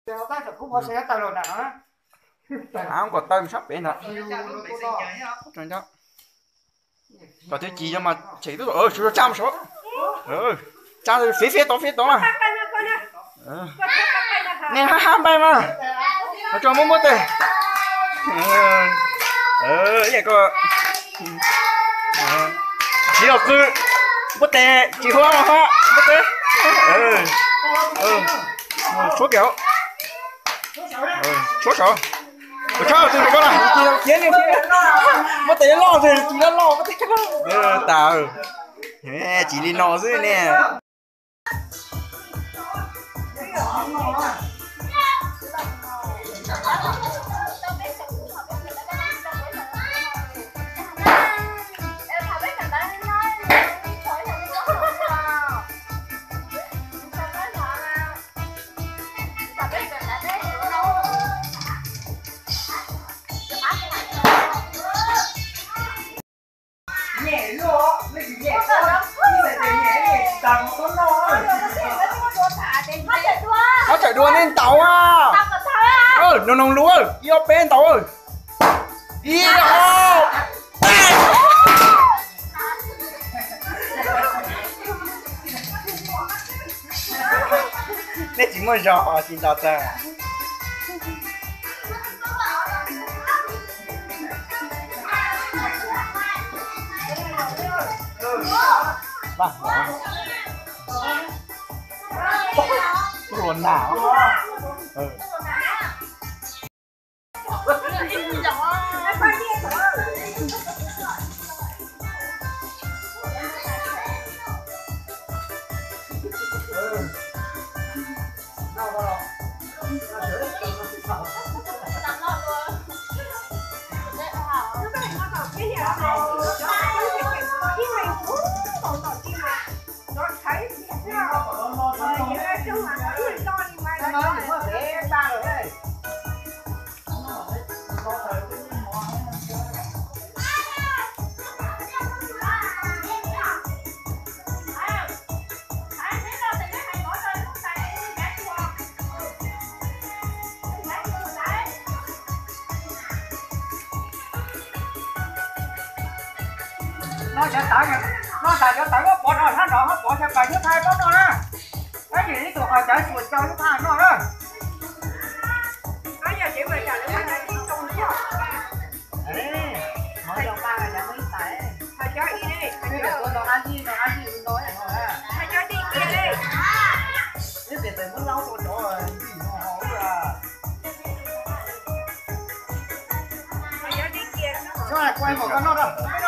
Ab, kom taw sab pem ntag. Kom twb ci mas tshem tuaj, sawv sawv tsa mas sawv. Tsa fiv fiv tod fiv tod mas. Nej hab hab npaij mas. Tso muab muab tes. Ib yam ko tsis yog qw, muab tes tsis huab los hab muab tes. Tshuab kiag, tshuab saud. Ua tshaj tus ko na, muab tes loj loj, tes loj loj, muab tes loj tas. Tsis li no xwb ne. Txhob txhawm dua, nej ntaus a. Noog noog lus, ib ob peb ntaus. Ib ob. Nej tsis muaj zog os, tsis ntaus tag. Luag nag. No cov tawv, no tas cov tawv muab pov rau sab nraud, muab pov xyaw pas nyob thaj paub noj na. Tab sis ib tug qhov cawv tsuas coj lub thaj noj na. Kuv noj rau.